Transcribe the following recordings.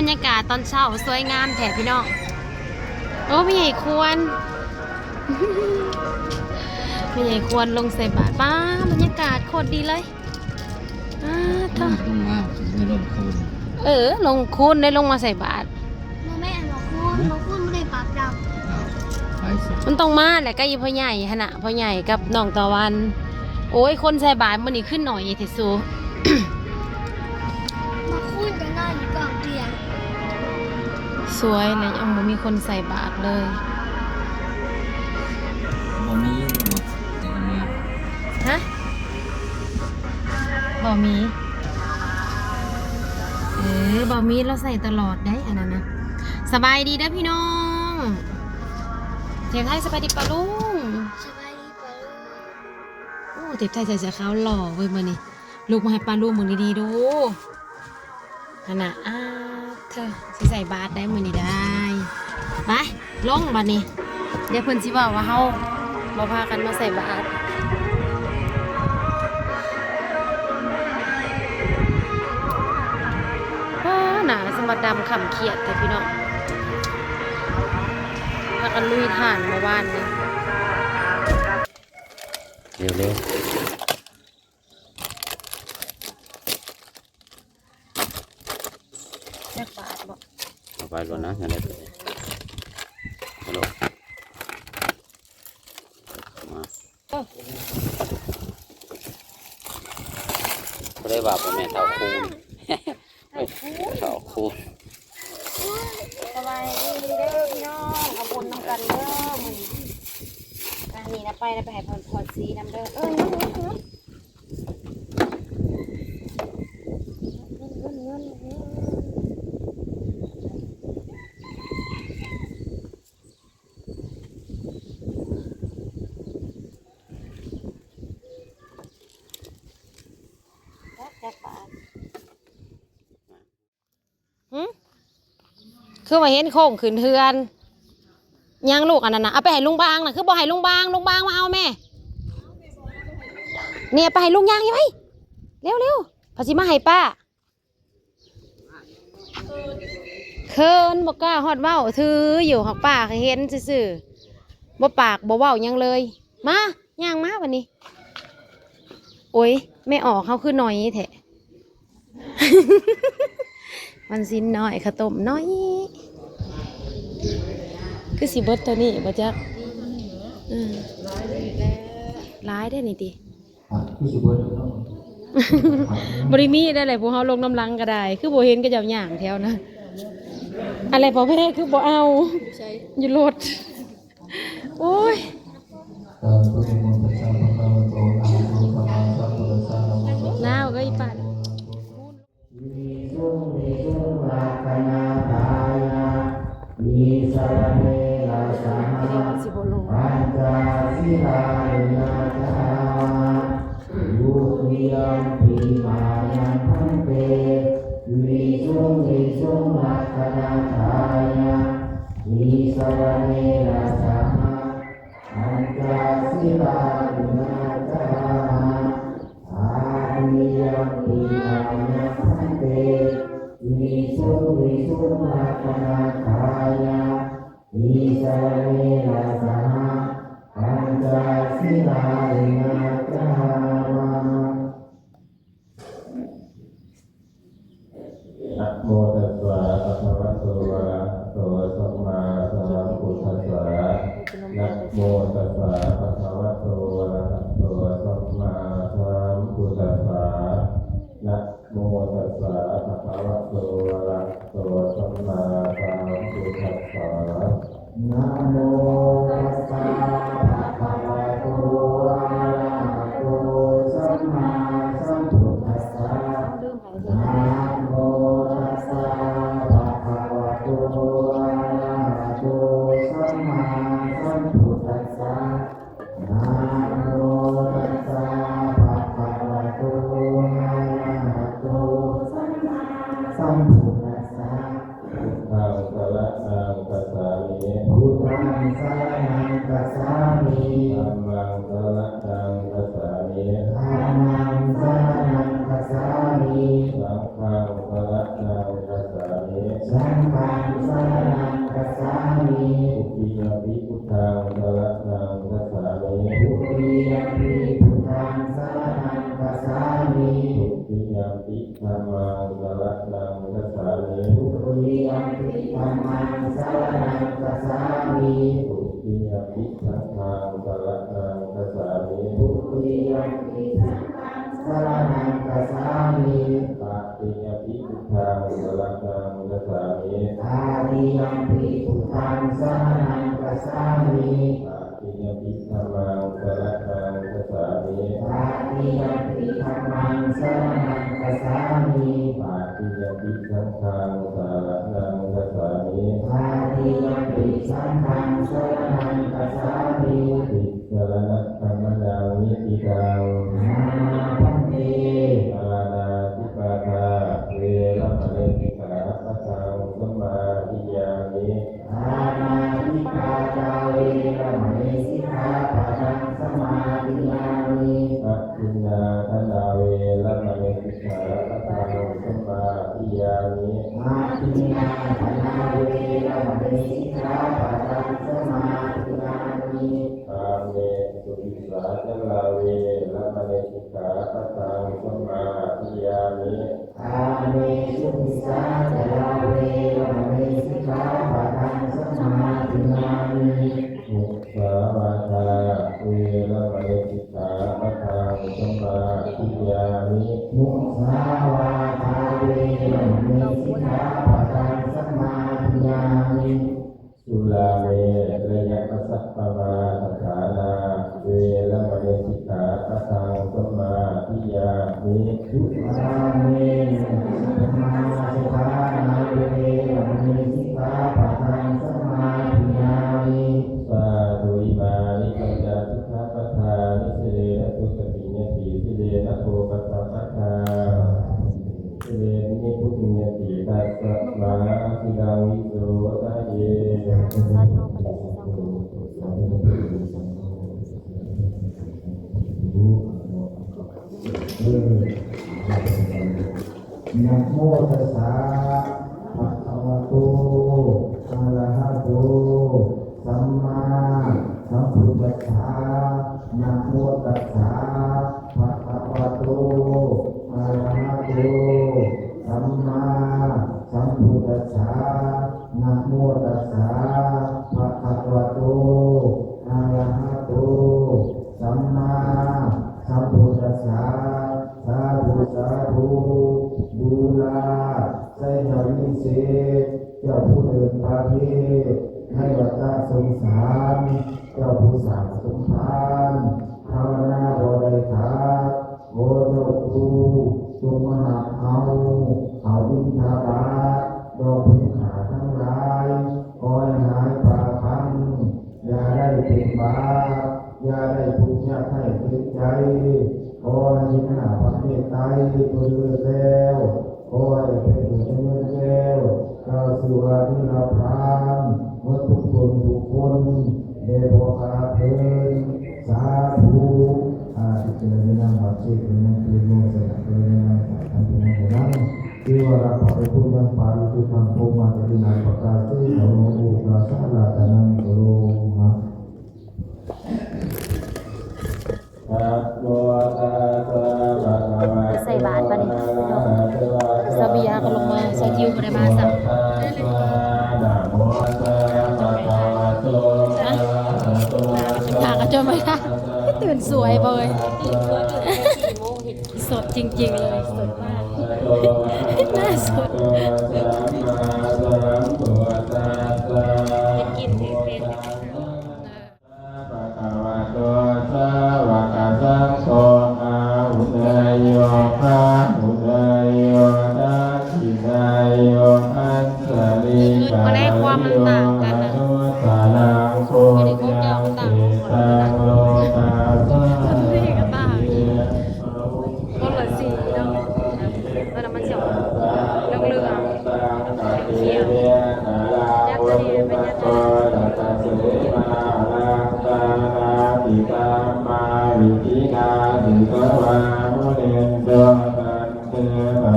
ບັນຍາກາດຕອນເຊົ້າສວຍງາມແທ້ພີ່ນ້ອງ. ໂອ້ ແມ່ໃຫຍ່ຄວນ ແມ່ໃຫຍ່ຄວນລົງໃສ່ບາດ. ປ້າ ບັນຍາກາດໂຄດດີເລີຍ. ອ້າ ອືມ ໂທ້ ລົງມາ ລົງຄູນ ເອີ ລົງຄູນໄດ້ລົງມາໃສ່ບາດ. ບໍ່ແມ່ນ ບໍ່ຄູນ ບໍ່ຄູນບໍ່ໄດ້ປາກດຳ. ອ້າວ ໄປຊິ ມັນຕ້ອງມາແຫຼະ ໃກ້ອີ່ພໍ່ໃຫຍ່ຫັ້ນນະ ພໍ່ໃຫຍ່ກັບນ້ອງຕາວັນ. ໂອ້ຍ ຄົນໃສ່ບາດມື້ນີ້ຄືໜ້ອຍແທ້ຊູ. ບໍ່ຄູນກໍນອນຢູ່ກອງຕຽງ. ສວຍແລ້ວ ຍັງບໍ່ມີຄົນໃສ່ບາດເລີຍ. ບໍ່ມີ ບໍ່ ແຕ່ກໍມາ ຮະ? ບໍ່ມີ ເອີ ບໍ່ມີ ລາວໃສ່ຕະຫຼອດໄດ໋ ອັນນັ້ນນະ. ສະບາຍດີເດີພີ່ນ້ອງ ເທບໄທ. ສະບາຍດີປ້າລຸງ. ສະບາຍດີປ້າລຸງ. ໂອ້ ເທບໄທໃສ່ເສື້ອຂາວຫຼໍ່ເວີຍມື້ນີ້. ລຸກມາໃຫ້ປ້າລຸງເບິ່ງດີໆດູ. ຫັ້ນນະ ອ້າເທີ ຊິໃສ່ບາດໄດ້ມື້ນີ້ໄດ້. ໄປ ລົງບາດນີ້ ດຽວເພິ່ນຊິເວົ້າວ່າເຮົາບໍ່ພາກັນມາໃສ່ບາດ. ອ້າ ໜ້າສະມາດຳຄ່ຳຄຽດແທ້ພີ່ນ້ອງ ພາກັນລຸຍຖ່ານເມື່ອວານນີ້. ເລັວໆ. ຈັກບາດບໍ່? ເອົາໄປໂລດນະ ຫັ້ນແຫຼະ ໂລດ ມາ ເອີ ບໍ່ໄດ້ວ່າບໍ່ແມ່ນເຖົ້າຄູນ ເຖົ້າຄູນ ເຖົ້າຄູນ. ສະບາຍດີເດີພີ່ນ້ອງ ເອົາບຸນນຳກັນເດີມື້ນີ້. ອັນນີ້ນະ ໄປນະ ໄປໃຫ້ເພິ່ນຖອດສີນຳເດີ. ເອີ ຈັກບາດ. ຫຶ? ຄືວ່າເຫັນໂຄ້ງຂຶ້ນເຮືອນ. ຍັງລູກອັນນັ້ນນະ ເອົາໄປໃຫ້ລຸງບາງນະ ຄືບໍ່ໃຫ້ລຸງບາງ ລຸງບາງມາເອົາແມ່. ນີ້ ເອົາໄປໃຫ້ລຸງ ຍ່າງໄປ ເລັວໆ ເຂົາຊິມາໃຫ້ປ້າ. ເຂີນ ບໍ່ກ້າຮອດເວົ້າ ຖືຢູ່ ຫາກປ້າເຫັນຊື່ໆ ບໍ່ປາກບໍ່ເວົ້າຫຍັງເລີຍ. ມາ ຍ່າງມາບາດນີ້. ໂອ້ຍ ແມ່ອອກເຮົາຄືໜ້ອຍແທ້. ມັນຊີ້ນນ້ອຍ ເຂົ້າຕົ້ມນ້ອຍ ຄືຊິເບິດເທົ່ານີ້ບໍ່ຈັກ. ເອີ ຫຼາຍເດ້ນີ້ຕິ. ຄືຊິເບິດເນາະ ບໍ່ໄດ້ມີໄດ້ແຫຼະ ພວກເຮົາລົງນຳຫຼັງກໍໄດ້ ຄືບໍ່ເຫັນເຂົາເຈົ້າຍ່າງແຖວນະ. ອັນໃດພໍ່ແພຄືບໍ່ເອົາ ຢູ່ລົດ. ໂອ້ຍ ໜາວເອີຍ ອີ່ປ້າ. ວິສຸງ ວິสุງ ລັກຂະນະທາຍະ ຕິສະລະເນນະ ສະຫະ ປັນຈະ ສິລາ ວິນະ ຈາມະ ທຸຕິຍຳປິ ມາຍັງ ພັນເຕ ວິສຸງ ວິສຸງ ລັກຂະນະທາຍະ ຕິສະລະເນນະ ສະຫະ ປັນຈະ ສິລາ ວິນະ ຈາມະ ຕະຕິຍຳປິ ມາຍັງ ພັນເຕ ວິສຸງ ວິສຸງ ລັກຂະນະທາຍະ ຕິສະລະເນນະ ສະຫະ ປັນຈະ ສິລາ ວິນະ ຈາມະ. ນະໂມຕັດສະ ພະຄະວະໂຕ ອະລະຫະໂຕ ສຳມາສຳພຸດທັດສະ. ນະໂມຕັດສະ ພະຄະວະໂຕ ອະລະຫະໂຕ ສຳມາສຳພຸດທັດສະ. ນະໂມຕັດສະ ພະຄະວະໂຕ ອະລະຫະໂຕ ສຳມາສຳພຸດທັດສະ. ນະໂມຕັດສະ ພະຄະວະໂຕ ອະລະຫະໂຕ ສຳມາສຳພຸດທັດສະ. ນະໂມຕັດສະ ພະຄະວະໂຕ ອະລະຫະໂຕ ສຳມາສຳພຸດທັດສະ. ນະໂມຕັດສະ ພະຄະວະໂຕ ອະລະຫະໂຕ ສຳມາສຳພຸດທັດສະ. ພຸດທັງສະລະນັງກັດສາມິ. ພຸດທັງສະລະນັງກັດສາມິ. ທຳມັງສະລະນັງກັດສາມິ. ທຳມັງສະລະນັງກັດສາມິ. ສັງຄັງສະລະ Dutiyampi dhammaṃ saraṇaṃ gacchāmi. Dutiyampi dhammaṃ saraṇaṃ gacchāmi. Dutiyampi saṅghaṃ saraṇaṃ gacchāmi. Dutiyampi saṅghaṃ saraṇaṃ gacchāmi. Tatiyampi buddhaṃ saraṇaṃ gacchāmi. Tatiyampi buddhaṃ saraṇaṃ gacchāmi. Tatiyampi dhammaṃ saraṇaṃ gacchāmi. Tatiyampi dhammaṃ saraṇaṃ gacchāmi. Tatiyampi saṅghaṃ saraṇaṃ gacchāmi. Tatiyampi saṅghaṃ saraṇaṃ gacchāmi. Tisaraṇagamanaṃ niṭṭhitaṃ. Āma bhante. Pāṇātipātā veramaṇī sikkhāpadaṃ samādiyāmi. Pāṇātipātā veramaṇī sikkhāpadaṃ samādiyāmi. Adinnādānā veramaṇī sikkhāpadaṃ samādiyāmi. Adinnādānā veramaṇī sikkhāpadaṃ samādiyāmi. Kāmesu micchācārā veramaṇī sikkhāpadaṃ samādiyāmi. Kāmesu micchācārā veramaṇī sikkhāpadaṃ samādiyāmi. Musāvādā veramaṇī sikkhāpadaṃ samādiyāmi. Musāvādā veramaṇī sikkhāpadaṃ samādiyāmi. Surāmerayamajjapamādaṭṭhānā veramaṇī sikkhāpadaṃ samādiyāmi. Surāmerayamajjapamādaṭṭhānā veramaṇī sikkhāpadaṃ samādiyāmi. Sādhu. Imāni pañca sikkhāpadāni. Sīlena sugatiṃ yanti, sīlena bhogasampadā, sīlena nibbutiṃ yanti, tasmā sīlaṃ visodhaye. ນະໂມຕັດສະ ພະຄະວະໂຕ ອະລະຫະໂຕ ສຳມາສຳພຸດທັດສະ ນະໂມຕັດສະ ພະຄະວະໂຕ ອະລະຫະໂຕ ສຳມາສຳພຸດທັດສະ ນະໂມຕັດສະ ພະຄະວະໂຕ ອະລະຫະໂຕ ສຳມາສຳພຸດທັດສະ ສາທຸ ສາທຸ ບຸລາໄຊທະວິເສດ ເຈົ້າຜູ້ເດີນປະເທດໃນວັດຕະສົງສານ ເຈົ້າຜູ້ສ້າງສົມພານ ພາວະນາບໍ່ໄດ້ຂາດ ຂໍເຈົ້າຜູ້ຈົ່ງມາຮັບເຮົາເຂົ້າບິນທະບາດ ດອກຜູ້ຂ້າທັງຫຼາຍ ຂໍໃຫ້ຫາຍປາຄັນ ຢ່າໄດ້ເປັນບາບ ຢ່າໄດ້ທຸກຍາກໄຮ້ເຈັບໃຈ ຂໍໃຫ້ເຫັນໜ້າພະເມດໄຕເພິ່ນເລີດແລ້ວ ຂໍໃຫ້ໄປເກີດໃນເມືອງແກ້ວ ກ່າວຊື່ວ່ານິລະພານ ໝົດທຸກຕົນທຸກຄົນ ແດ່ພໍ່ຂ້າເພິ່ນ ສາທຸ ອາ ພິຈາລະນານຳບັດເຊກ ເພິ່ນຍັງຄືໂຍມສະໜະເພິ່ນຍັງສາຄັນເພິ່ນຍັງນັ້ນ ທີ່ວ່າລະພະໄປພຸດຍັງປາລິຈຸຕັງ ໂພມາຈະລິນາປະກາເສ ເຂົາໂລໂອກາສາລາຕະນັງໂລມະ ໄປໃສ່ບາດປານນີ້ ສາວເບຍກໍລົງມາ ສາວຈິວບໍ່ໄດ້ມາຊ້ຳ ຫາກະຈົນບໍ່ໄດ້ ຕື່ນສວຍບໍ່ເອີຍ ສົດຈິງໆເລີຍ ສົດມາກ ໜ້າສົດ ກິນເປັນ ພະຄະວະໂຕ ສາວະກະສັງໂຄ ອາຫຸເນຍໂຍ ພາຫຸເນຍໂຍ ທັກຂິເນຍໂຍ ອັນຊະລີການະໂຍ ມາໄດ້ຄວາມມັນຕ່າງກັນນະ ອະນຸດຕະລັງ ໂພຍັງເຂຕັງ ໂລກາສານຕິ ຄົນລະສີເນາະ ຕົວນັ້ນມັນຊິອອກເຫຼືອງໆ ຂຽວໆ ຍັດຕົວນີ້ໄປຍັດຕົວນີ້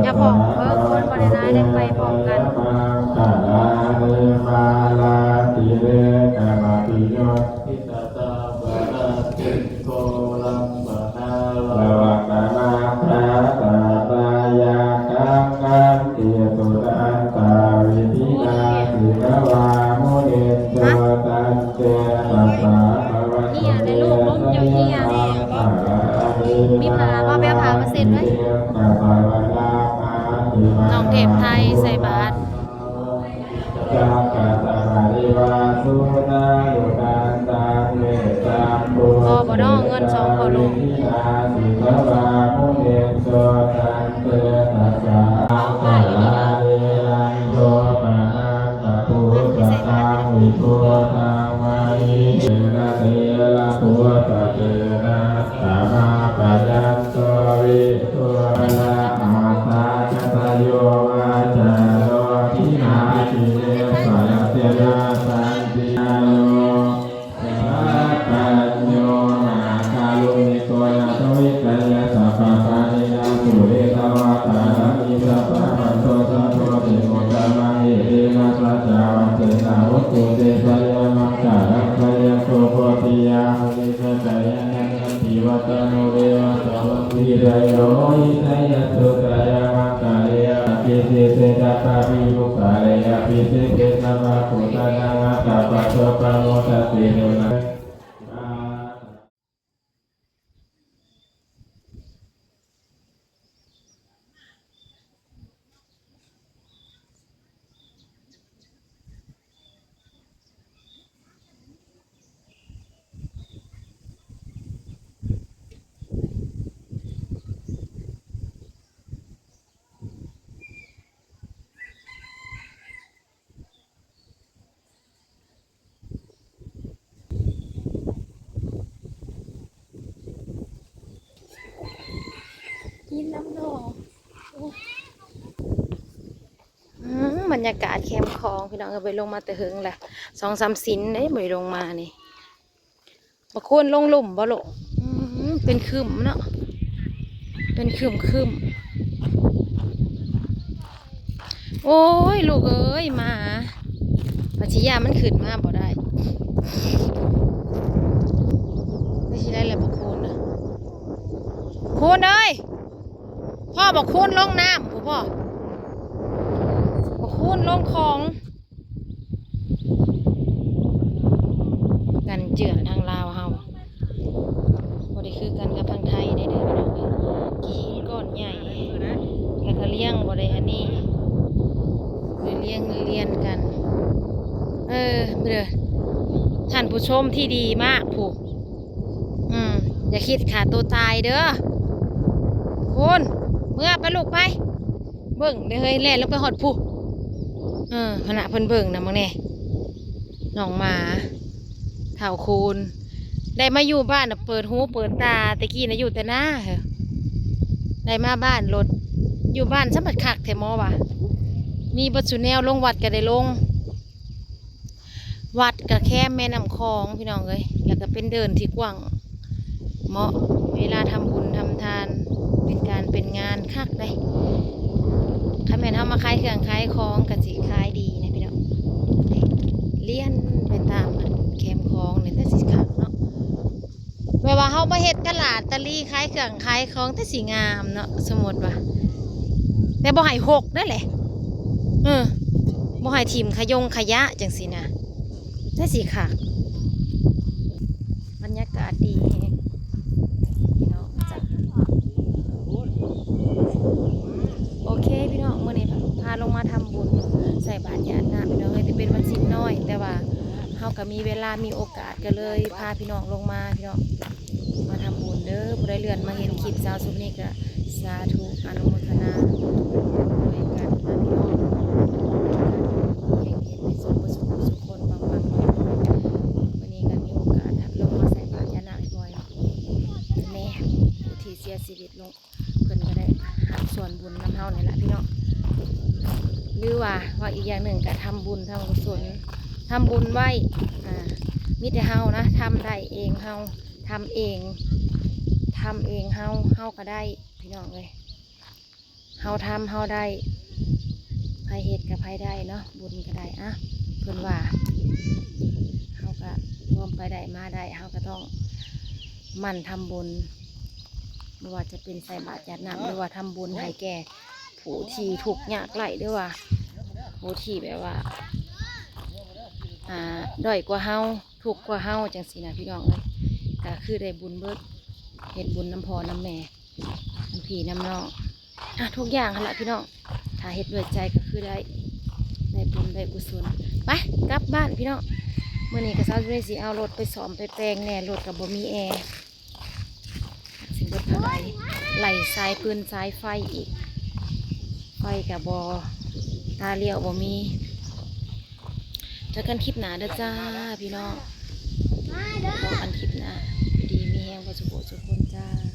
ຢ່າພ້ອມ ເອີ ຄົນບໍ່ໄດ້ຫຼາຍ ໄດ້ໄປພ້ອມກັນ ມັງຄະລານິມາລາຕິເລກະມະຕິໂຍ ທິຕະສາວະນະສິງໂຄລັມປະນາລະວະກະນາຄາຕາຕາຍາ ນ້ອງເທບໄທໃສ່ບາດ. ພໍບໍ່ນໍເງິນສອງພໍ່ລູກ? ສະມາປະຍັນໂຕ ວິໂຕ ລະອາສາຄະທະໂຍ ວາຈາໂລ ທິນາທິເລ ສະລະເສນາ ສັນຕິຍາໂນ ສະປັນໂຍ ມະຫາກາລຸນິໂກ ນາໂທ ວິກາຍະ ສັບພະປານີນາ ປຸເຣຕະວາ ຕາລະນີ ສັບພະພັນໂທ ສາໂທ ເຕ ໂມດຕະມັງ ເອເຕນະ ສັດຈາວັດເທນະ ໂຫຕຸ ເຕ ຊະຍະມັງກະລັງ ຈາຍັງໂຕ ໂພທິຍາ ເຕ ຊະ ຈາຍານະ ສັນຕິວັດຕະໂນ ເດວະຕາ ວັນຕິ ໄຊໂຍ ໂຫຕິ ໄຊຍະໂຕ ຊະຍະມັງກະເລ ອະພິເສກເສດຖະປະວິວຸກຂາເລ ອະພິເສກເສດຖະປະໂພຊະນາງ ອາຕາປະໂຊປະໂມດຕະເຕ ໂນນະ. ກິນນ້ຳໜໍ່. ໂອ້ ອືມ ບັນຍາກາດແຄມຂອງ ພີ່ນ້ອງເອີຍ, ບໍ່ໄດ້ລົງມາແຕ່ເຫິງແລ້ວ ສອງສາມສິນເດ້ ບໍ່ໄດ້ລົງມານີ້. ບັກຄູນລົງລຸ່ມບໍ່ລູກ? ອືມ ເປັນຄຶ້ມເນາະ ເປັນຄຶ້ມໆ. ໂອ້ຍ ລູກເອີຍ ໝາ ພາຊິຍາມັນຂຶ້ນມາບໍ່ໄດ້. ໄດ້ຊິໄດ້ແລ້ວບັກຄູນນະ ຄູນເອີຍ. ພໍ່ ບັກຄູນລົງນ້ຳພຸ້ນພໍ່ ບັກຄູນລົງຂອງ. ກັນເຈື່ອນທາງລາວເຮົາ ບໍ່ໄດ້ຄືກັນກັບທາງໄທເດ້ ເດີພີ່ນ້ອງເອີຍ. ຂີ້ຫີນກ້ອນໃຫຍ່ ແລ້ວກໍລ້ຽງບໍ່ໄດ້ອັນນີ້ ຄືລ້ຽງລຽນກັນ. ເອີ ເດີ ທ່ານຜູ້ຊົມທີ່ດີມາກຜູ້ ອືມ ຢ່າຄິດຂ້າໂຕຕາຍເດີ ຄູນ ເມືອໄປລູກໄປ. ເບິ່ງເດ້ເຮີ້ຍ ແລ່ນລົງໄປຮອດພຸ້ນ. ເອີ ຫັ້ນນະ ເພິ່ນເບິ່ງນຳເບິ່ງແດ່ ນ້ອງໝາ ທ້າວຄູນ ໄດ້ມາຢູ່ບ້ານນະ ເປີດຫູເປີດຕາ. ແຕ່ກີ້ນະຢູ່ແຕ່ນາເຮີ້ຍ ໄດ້ມາບ້ານໂລດ ຢູ່ບ້ານຊຳບັດຄັກແທ້ໝໍວ່າ ມີເບິດສູ່ແນວ ລົງວັດກໍໄດ້ລົງ. ວັດກະແຄມແມ່ນ້ຳຂອງ ພີ່ນ້ອງເອີຍ ແລ້ວກະເປັນເດີ່ນທີ່ກວ້າງ ເໝາະເວລາທຳບຸນທຳທານ ເປັນການເປັນງານ ຄັກເດ້. ຄັນແມ່ນເຮົາມາຂາຍເຄື່ອງຂາຍຂອງກະຊິຂາຍດີນະພີ່ນ້ອງ ນີ້ ລຽນໄປຕາມອັນແຄມຂອງນີ້ ແຕ່ຊິຄັກເນາະ. ແບບວ່າເຮົາມາເຮັດຕະຫຼາດຕະລີ ຂາຍເຄື່ອງຂາຍຂອງ ແຕ່ຊິງາມເນາະ ສົມມຸດວ່າ ແຕ່ບໍ່ໃຫ້ຮົກເດ້ແຫຼະ ເອີ ບໍ່ໃຫ້ຖິ້ມຂະຍົງຂະຍະຈັ່ງຊີ້ນະ ແຕ່ຊິຄັກ. ບັນຍາກາດດີແຮງເນາະ ໂອເຄພີ່ນ້ອງ ມື້ນີ້ພາລົງມາທຳບຸນໃສ່ບາດຢາດນ້ຳ ພີ່ນ້ອງເອີຍ ແຕ່ເປັນວັນສິນນ້ອຍ ແຕ່ວ່າເຮົາກໍມີເວລາມີໂອກາດ ກໍເລີຍພາພີ່ນ້ອງລົງມາ ພີ່ນ້ອງ ມາທຳບຸນເດີ. ຜູ້ໃດເລື່ອນມາເຫັນຄລິບສາວສຸກນີ້ກໍສາທຸ ອະນຸໂມທະນາດ້ວຍກັນນະພີ່ນ້ອງ ເຮັງໆ ໃຫ້ສຸກເບິດສຸກຄົນ ປັງໆ ມື້ນີ້ກໍມີໂອກາດລົງມາໃສ່ບາດຢາດນ້ຳອີກໜ້ອຍ ແມ່ຜູ້ທີ່ເສຍຊີວິດລົງ ເພິ່ນກໍໄດ້ຮັບສ່ວນບຸນນຳເຮົານີ້ແຫຼະພີ່ນ້ອງ ຫຼືວ່າເວົ້າອີກຢ່າງໜຶ່ງກໍທຳບຸນທຳກຸສົນ ທຳບຸນໄວ້ ອາ ມີແຕ່ເຮົານະ ທຳໄດ້ເອງເຮົາ ທຳເອງ ທຳເອງເຮົາ ເຮົາກໍໄດ້ພີ່ນ້ອງເອີຍ ເຮົາທຳເຮົາໄດ້ ໃຜເຮັດກໍໃຜໄດ້ເນາະ ບຸນກໍໄດ້ ອະ ເພິ່ນວ່າ ເຮົາກໍພວມໄປໄດ້ມາໄດ້ ເຮົາກໍຕ້ອງໝັ່ນທຳບຸນ ບໍ່ວ່າຈະເປັນໃສ່ບາດຢາດນ້ຳ ຫຼືວ່າທຳບຸນໃຫ້ແກ່ຜູ້ທີ່ທຸກຍາກໄຮ້ ຫຼືວ່າຜູ້ທີ່ແບບວ່າ ອ່າ ດ້ອຍກວ່າເຮົາ ທຸກກວ່າເຮົາຈັ່ງຊີ້ນະພີ່ນ້ອງເອີຍ ກໍຄືໄດ້ບຸນເບິດ ເຮັດບຸນນຳພໍ່ນຳແມ່ ນຳພີ່ນຳນ້ອງ ອ່ະ ທຸກຢ່າງຫັ້ນລະພີ່ນ້ອງ ຖ້າເຮັດດ້ວຍໃຈກໍຄືໄດ້ ໄດ້ບຸນໄດ້ກຸສົນ. ໄປກັບບ້ານພີ່ນ້ອງ. ມື້ນີ້ກໍສາວຈຸລີຊິເອົາລົດໄປສ້ອມໄປແປງແດ່, ລົດກໍບໍ່ມີແອ. ຊິເບິດເທົ່າໃດ ໄລ່ສາຍຟືນສາຍໄຟອີກ ໄຟກະບໍ່ ຕາລ້ຽວບໍ່ມີ. ເຈີກັນຄລິບໜ້າເດີຈ້າພີ່ນ້ອງ ພໍ້ກັນຄລິບໜ້າ ຢູ່ດີມີແຮງເບິດສູ່ຜູ້ສູ່ຄົນຈ້າ.